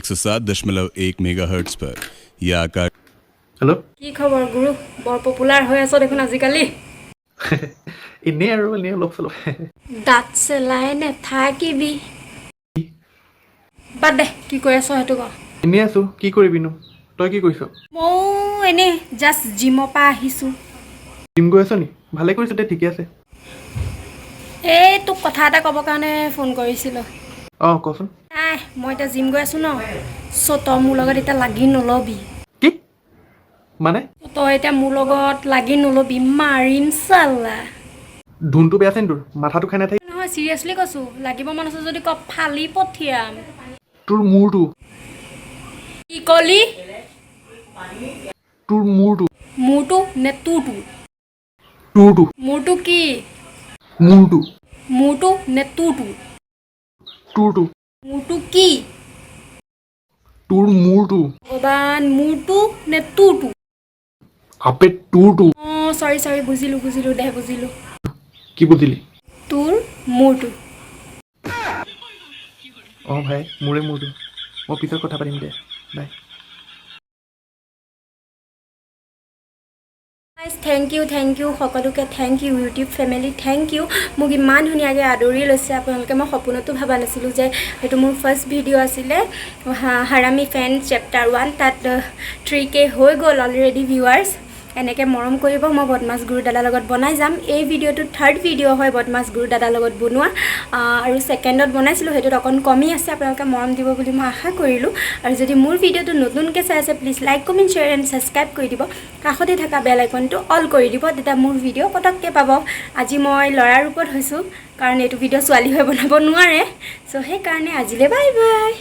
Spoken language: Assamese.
107.1 मेगाहर्ट्ज पर यह आकाश হেল্ল'। কি খবৰ গুৰু? বৰ পপুলাৰ হৈ আছ দেখোন আজিকালি। এনেই আৰু, এনেই অলপ চলপ। দাঁত চেলাই নেথাকিবি। বাদ দে, কি কৰি আছ সেইটো ক। এনেই আছোঁ, কি কৰিবিনো? তই কি কৰিছ? ময়ো এনেই জাষ্ট জিমৰ পৰা আহিছোঁ। জিম গৈ আছ নি? ভালে কৰিছ দে, ঠিকে আছে। এই তোক কথা এটা ক'বৰ কাৰণে ফোন কৰিছিলোঁ। অঁ, কচোন। নাই, মই এতিয়া জিম গৈ আছোঁ ন, চ' তই মোৰ লগত এতিয়া লাগি নল'বি। কি মানে? তই এতিয়া মোৰ লগত লাগি নল'বি, মাৰিম চালা। ধুনটো বেয়া আছে নি তোৰ? মাথাটো খাই নাথাকি। নহয়, চিৰিয়াছলি কৈছোঁ, লাগিব মন আছে যদি ক, ফালি পঠিয়াম। তোৰ মূৰটো। কি কলি? তোৰ মূৰটো। মোৰটো নে তোৰটো? তোৰটো। মোৰটো কি? মূৰটো। মোৰটো নে তোৰটো? তোৰটো। মোৰটো কি? তোৰ মূৰটো। ভগৱান, মোৰটো নে তোৰটো? আবে তোৰটো। অঁ, চৰি চৰি, বুজিলোঁ বুজিলোঁ দে, বুজিলোঁ। কি বুজিলি? তোৰ মোৰটো। অঁ ভাই, মোৰে মূৰটো। মই পিছত কথা পাতিম দে, bye. Thank you, thank you সকলোকে, thank you YouTube family, thank you. মোক ইমান ধুনীয়াকৈ আদৰি লৈছে আপোনালোকে, মই সপোনতো ভবা নাছিলোঁ যে সেইটো মোৰ ফাৰ্ষ্ট ভিডিঅ' আছিলে, হাৰামি ফেন চেপ্টাৰ 1, তাত 3K হৈ গ'ল অলৰেডি ভিউৱাৰ্ছ। এনেকৈ মৰম কৰিব, মই বদমাছ গুৰু দাদাৰ লগত বনাই যাম। এই ভিডিঅ'টো থাৰ্ড ভিডিঅ' হয় বদমাছ গুৰু দাদাৰ লগত বনোৱা আৰু ছেকেণ্ডত বনাইছিলোঁ, সেইটোত অকণ কমি আছে। আপোনালোকে মৰম দিব বুলি মই আশা কৰিলোঁ। আৰু যদি মোৰ ভিডিঅ'টো নতুনকৈ চাই আছে, please like, comment, share and subscribe কৰি দিব। কাষতে থকা বেল আইকনটো অল কৰি দিব, তেতিয়া মোৰ ভিডিঅ' পটককৈ পাব। আজি মই ল'ৰাৰ ৰূপত হৈছোঁ, কাৰণ এইটো ভিডিঅ' ছোৱালী হৈ বনাব নোৱাৰে। চ' সেইকাৰণে আজিলৈ বাই বাই।